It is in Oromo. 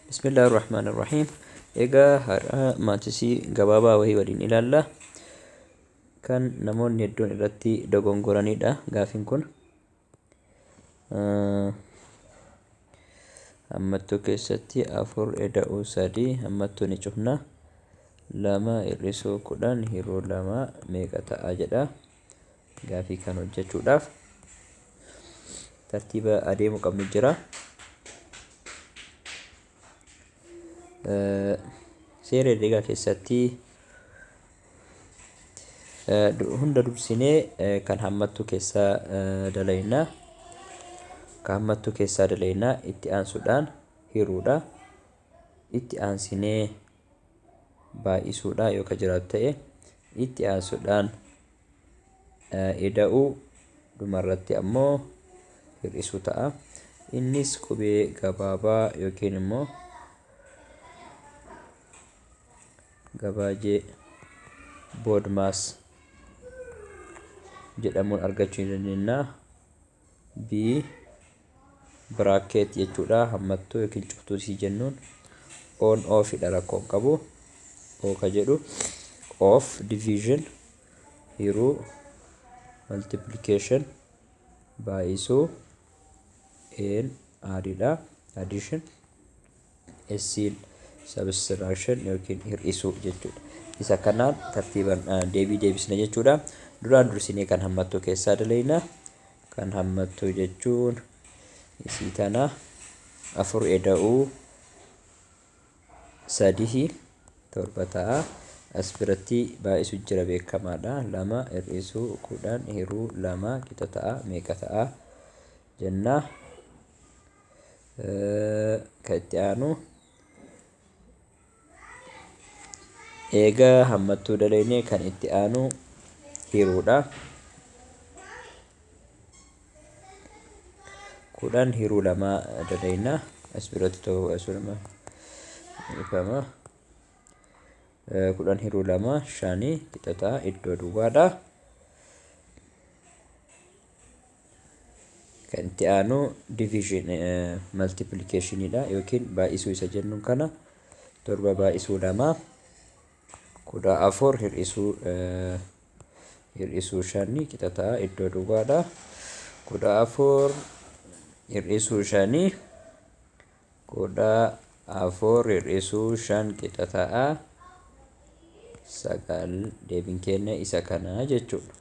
Bismillaahi Rahmaani Rahiim. Egaa har'a maatisii gabaabaa wayii waliin ilaalla. Kan namoonni hedduun irratti dogongoranidha gaafiin kun. Hammattuu keessatti 4 eda'uu 3 hammattuu ni cufna. 2 hir'isuu 10 hiruu 2 meeqa ta'a jedha. Gaafii kan hojjechuudhaaf tartiiba adeemuu qabnu jira. Seera herreegaa keessatti hunda dursinee kan hammattuu keessaa dalayna. Kan hammattuu keessaa dalayna itti aansuudhaan hiruudha. Itti aansinee baay'isuudha yoo ka jiraatu ta'e. Itti aansuudhaan ida'uu dhumarratti ammoo hir'isuu ta'a. Innis qubee gabaabaa yookiin immoo gabaajee BODMAS jedhamuun argachuu ni dandeenya. B bracket jechuudha hammattuu yookiin cuftuu isii jennuun on off dha rakkoo hin qabu. O ka jedhu off division hiruu multiplication baay'isuu n add dha addition S'n subtraction yookiin hir'isuu jechuudha. Isa kanaan tartiiban deebii deebisna jechuudha. Duraan dursinee kan hammattuu keessaa daleyna. Kan hammattuu jechuun isii tana 4 eda'uu 3 7 ta'a. As biratti baay'isu jira beekamaadha. 2 hir'isuu 10 hiruu 2 qixa ta'a meeqa ta'a jenna. Kan itti aanu eega hammattuu dalaynee kan itti aanu hiruudha. 10 hiruu 2 dalayna as biratti ta'uu asuma ifama. 10 hiruu 2 5 qixa ta'a iddoo duwwaadha. Kan itti aanu division multiplication dha yookiin baay'isuu isa jennuun kana 7 baay'isuu 2 14 hir'isuu hir'isuu 5 qixa ta'a iddoo duwwaadha. 14 hir'isuu 5 14 hir'isuu 5 qixa ta'a 9 deebiin keenya isa kana jechuudha.